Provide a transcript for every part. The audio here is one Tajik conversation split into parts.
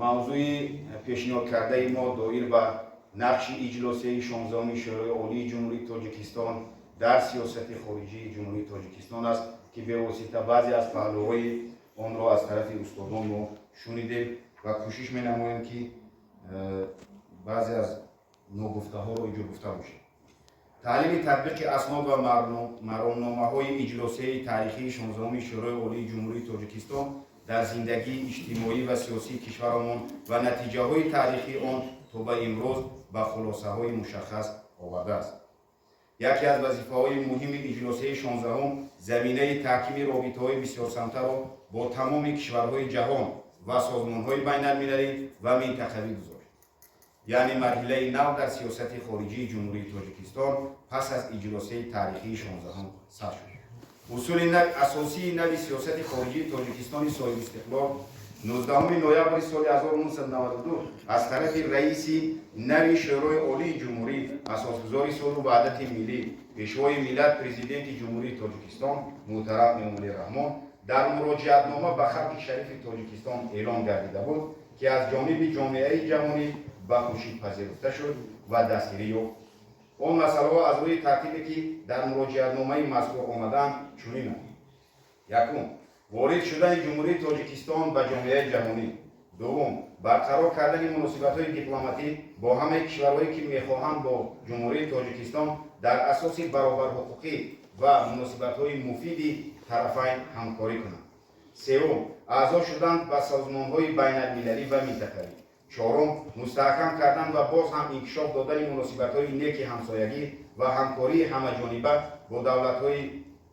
Мавзӯи пешниҳодкардаи мо доир ба нақши иҷлосияи 16-уми Шӯрои Олии Ҷумҳурии Тоҷикистон дар сиёсати хориҷии Ҷумҳурии Тоҷикистон аст, ки бевосита баъзе аз паҳлӯҳои онро аз тарафи устодон мо шунидем ва кӯшиш менамоем, ки баъзе аз ногуфтаҳоро инҷо гуфта бошем. Таҳлили татбиқи аснод ва маромномаҳои иҷлосияи таърихии 16-уми Шӯрои Олии Ҷумҳурии Тоҷикистон дар зиндагии иҷтимоӣ ва сиёсии кишварамон ва натиҷаҳои таърихии он то ба имрӯз ба хулосаҳои мушаххас овардааст. Яке аз вазифаҳои муҳими иҷлосияи 16-ум заминаи таҳкими робитаҳои бисёрсамтаро бо тамоми кишварҳои ҷаҳон ва созмонҳои байналмилалӣ ва минтақавӣ гузошт. Яъне марҳилаи нав дар сиёсати хориҷии Ҷумҳурии Тоҷикистон пас аз иҷлосияи таърихии 16-ум сар шуд. Усули асосии нави сиёсати хориҷии Тоҷикистони соҳибистиқлол 19 ноябри соли 1992 аз тарафи раиси нави Шӯрои Олии Ҷумҳурӣ, асосгузори сулҳу ваҳдати миллӣ, Пешвои миллат, Президенти Ҷумҳурии Тоҷикистон муҳтарам Эмомалӣ Раҳмон дар муроҷиатнома ба халқи шарифи Тоҷикистон эълон гардида буд, ки аз ҷониби ҷомеаи ҷаҳонӣ ба хушӣ пазируфта шуд ва дастгирӣ ёфт. Он масъалаҳо аз рӯи тартибе, ки дар муроҷиатномаи мазкур омадаанд, чунинанд: якум, ворид шудани Ҷумҳурии Тоҷикистон ба ҷомеаи ҷаҳонӣ; дуввум, барқарор кардани муносибатҳои дипломатӣ бо ҳамаи кишварҳое, ки мехоҳанд бо Ҷумҳурии Тоҷикистон дар асоси баробарҳуқуқӣ ва муносибатҳои муфиди тарафайн ҳамкорӣ кунанд; севум, аъзо шудан ба созмонҳои байналмилалӣ ва минтақавӣ; чорум, мустаҳкам кардан ва боз ҳам инкишоф додани муносибатҳои неки ҳамсоягӣ ва ҳамкории ҳамаҷониба бо давлатҳои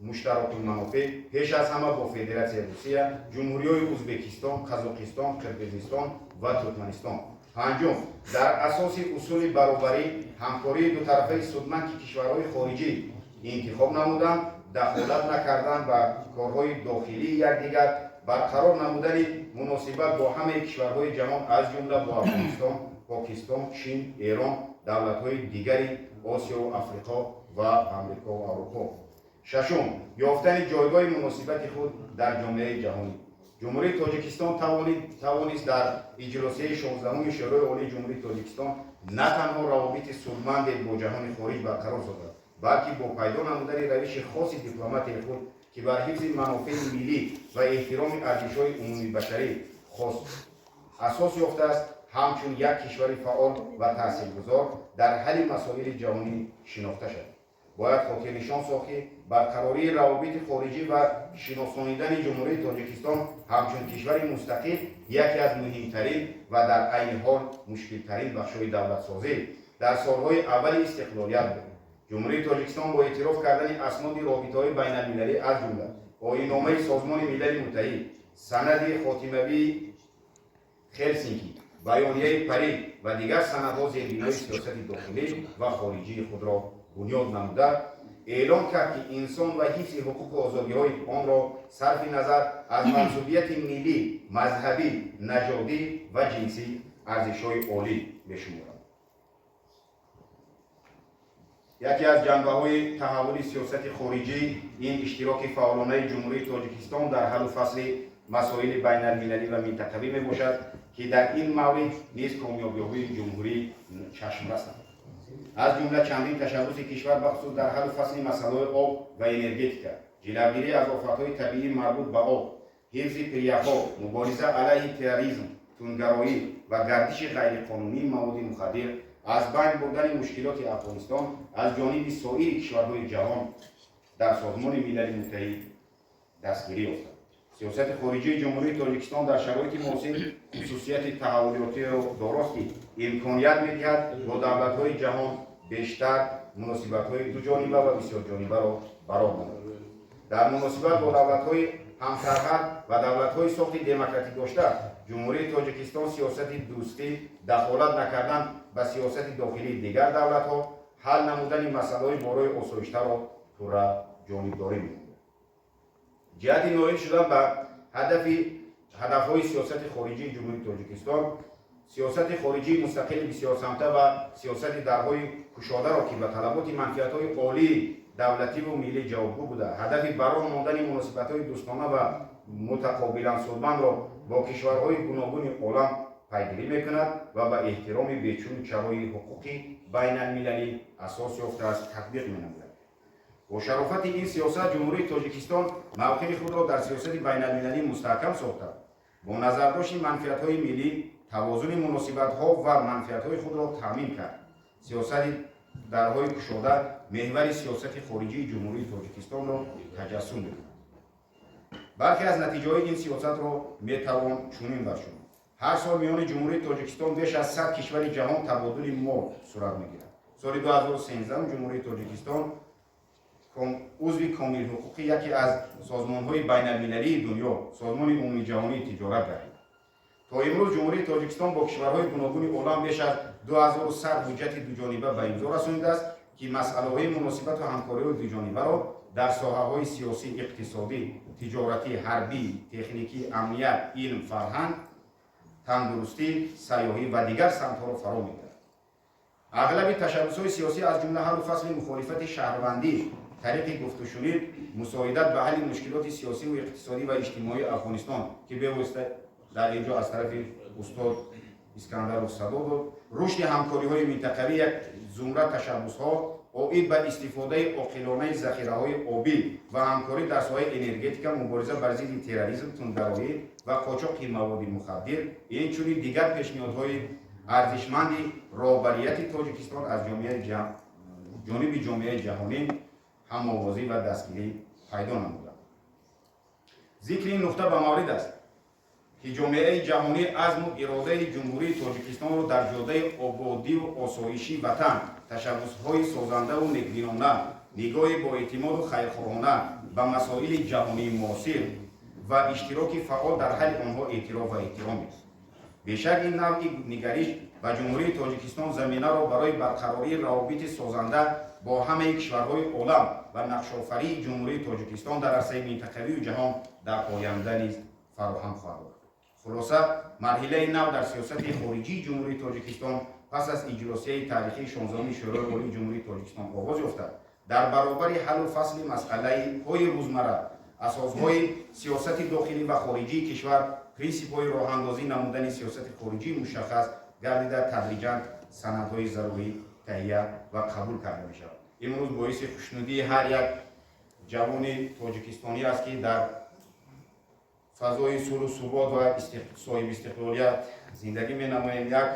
муштарокулманофеъ, пеш аз ҳама бо Федератсияи Русия, Ҷумҳуриҳои Узбекистон, Қазоқистон, Қирғизистон ва Туркманистон; панҷум, дар асоси усули баробарӣ ҳамкории дутарафаи судманд, ки кишварҳои хориҷӣ интихоб намуданд, дахолат накардан ба корҳои дохилии якдигар, барқарор намудани муносибат бо ҳамаи кишварҳои ҷаҳон, аз ҷумла бо Афғонистон, Покистон, Чин, Эрон, давлатҳои дигари Осиёву Африқо ва Амрикову Аврупо; шашум, ёфтани ҷойгоҳи муносибати худ дар ҷомеаи ҷаҳонӣ. Ҷумҳурии Тоҷикистон тавонист дар иҷлосияи 16-уми Шӯрои Олии Ҷумҳурии Тоҷикистон на танҳо равобити судманде бо ҷаҳони хориҷ барқарор созад, балки бо пайдо намудани равиши хоси дипломатияи худ, ки бар ҳифзи манофеи миллӣ ва эҳтироми арзишҳои умумибашарӣ хос асос ёфтааст, ҳамчун як кишвари фаъол ва таъсиргузор дар ҳалли масоили ҷаҳонӣ шинохта шавад. Бояд хотирнишон сохт, ки барқарории равобити хориҷӣ ва шиносонидани Ҷумҳурии Тоҷикистон ҳамчун кишвари мустақил яке аз муҳимтарин ва дар айни ҳол мушкилтарин бахшҳои давлатсозӣ дар солҳои аввали истиқлолият буд. Ҷумҳурии Тоҷикистон бо эътироф кардани асноди робитаҳои байналмилалӣ, аз ҷумла Оинномаи Созмони Милали Муттаҳид, санади хотимавии Хелсинки, Баёнияи Париж ва дигар санадҳо, зербинои сиёсати дохилӣ ва хориҷии худро бунёд намуда, эълон кард, ки инсон ва ҳифзи ҳуқуқу озодиҳои онро сарфи назар аз мансубияти миллӣ, мазҳабӣ, нажодӣ ва ҷинсӣ арзишҳои олӣ мешуморад. Яке аз ҷанбаҳои таҳаввули сиёсати хориҷӣ ин иштироки фаъолонаи Ҷумҳурии Тоҷикистон дар ҳаллу фасли масоили байналмилалӣ ва минтақавӣ мебошад, ки дар ин маврид низ комёбиҳои ҷумҳурӣ чашмрасанд. Аз ҷумла чандин ташаббуси кишвар, бахусус дар ҳаллу фасли масъалаҳои об ва энергетика, ҷилавгирӣ аз офатҳои табиӣ марбут ба об, ҳифзи пиряхҳо, мубориза алайҳи терроризм, тундгароӣ ва гардиши ғайриқонунии маводи мухаддир, аз байн бурдани мушкилоти Афғонистон аз ҷониби соири кишварҳои ҷаҳон дар Созмони Милали Муттаҳид дастгирӣ ёфтанд. Сиёсати хориҷии Ҷумҳурии Тоҷикистон дар шароити муосир хусусияти таҳаввулотиро дорост, ки имконият медиҳад бо давлатҳои ҷаҳон бештар муносибатҳои дуҷониба ва бисёрҷонибаро бароҳ намояд. Дар муносибат бо давлатҳои ҳамсарҳад ва давлатҳои сохти демократӣ дошта, Ҷумҳурии Тоҷикистон сиёсати дӯстӣ, дахолат накардан ба сиёсати дохилии дигар давлатҳо, ҳал намудани масъалаҳои борои осоиштаро пурра ҷонибдорӣ менамояд. Ҷиҳати ноил шудан ба ҳадафҳои сиёсати хориҷии Ҷумҳурии Тоҷикистон, сиёсати хориҷии мустақили бисёрсамта ва сиёсати дарҳои кушодаро, ки ба талаботи манфиатҳои олии давлативу миллӣ ҷавобгӯ буда, ҳадафи бароҳ мондани муносибатҳои дӯстона ва мутақобилан судмандро бо кишварҳои гуногуни олам пайгирӣ мекунад ва ба эҳтироми бечуну чарои ҳуқуқи байналмилалӣ асос ёфтааст, татбиқ менамояд. Бо шарофати ин сиёсат Ҷумҳурии Тоҷикистон мавқеи худро дар сиёсати байналмилалӣ мустаҳкам сохта, бо назардошти манфиатҳои миллӣ тавозуни муносибатҳо ва манфиатҳои худро таъмин кард. Сиёсати дарҳои кушода меҳвари сиёсати хориҷии Ҷумҳурии Тоҷикистонро таҷассум мекунад. Бархе аз натиҷаҳои ин сиёсатро метавон чунин баршуморд: ҳар сол миёни Ҷумҳурии Тоҷикистон беш аз 100 кишвари ҷаҳон табодули мол сурат мегирад. Соли 2013 Ҷумҳурии Тоҷикистон узви комилҳуқуқи яке аз созмонҳои байналмилалии дунё, Созмони умумиҷаҳонии тиҷорат гардид. То имрӯз Ҷумҳурии Тоҷикистон бо кишварҳои гуногуни олам беш аз 2100 ҳуҷҷати дуҷониба ба имзо расонидааст, ки масъалаҳои муносибату ҳамкориҳои дуҷонибаро дар соҳаҳои сиёсӣ, иқтисодӣ, тиҷоратӣ, ҳарбӣ, техникӣ, амният, илм, фарҳанг, тандурустӣ, сайёҳӣ ва дигар самтҳоро фаро мегирад. Ағлаби ташаббусҳои сиёсӣ, аз ҷумла ҳаллу фасли мухолифати шаҳрвандӣ тариқи гуфтушунид, мусоидат ба ҳалли мушкилоти сиёсиву иқтисодӣ ва иҷтимоии Афғонистон, ки бевосита дар ин ҷо аз тарафи устод Искандаров садо дод, рушди ҳамкориҳои минтақавӣ, як зумра ташаббусҳо оид ба истифодаи оқилонаи захираҳои обӣ ва ҳамкорӣ дар соҳаи энергетика, мубориза бар зидди терроризм, тундгароӣ ва қочоқи маводи мухаддир, инчунин дигар пешниҳодҳои арзишманди роҳбарияти Тоҷикистон аз ҷониби ҷомеаи ҷаҳонӣ ҳамовозӣ ва дастгирӣ пайдо намуданд. Зикри ин нуқта ба маврид аст, ки ҷомеаи ҷаҳонӣ азму иродаи Ҷумҳурии Тоҷикистонро дар ҷодаи ободиву осоиши ватан, ташаббусҳои созандаву некбинона, нигоҳи боэътимоду хайрхоҳона ба масоили ҷаҳонии муосир ва иштироки фаъол дар ҳалли онҳо эътироф ва эҳтиром мекунад. Бешак, ин навъи нигариш ба Ҷумҳурии Тоҷикистон заминаро барои барқарории равобити созанда бо ҳамаи кишварҳои олам ва нақшофарии Ҷумҳурии Тоҷикистон дар арсаи минтақавию ҷаҳон дар оянда низ фароҳам хоҳад овард. Хулоса, марҳилаи нав дар сиёсати хориҷии Ҷумҳурии Тоҷикистон пас аз иҷлосияи таърихии 16-уми Шӯрои Олии Ҷумҳурии Тоҷикистон оғоз ёфта, дар баробари ҳаллу фасли масъалаҳои рӯзмарра, асосҳои сиёсати дохилӣ ва хориҷии кишвар, принсипҳои роҳандозӣ намудани сиёсати хориҷӣ мушаххас гардида, тадриҷан санадҳои зарурӣ таҳия ва қабул карда мешавад. Имрӯз боиси хушнудии ҳар як ҷавони тоҷикистонӣ аст, ки дар фазои сулҳу субот ва соҳибистиқлолият зиндагӣ менамоем. Як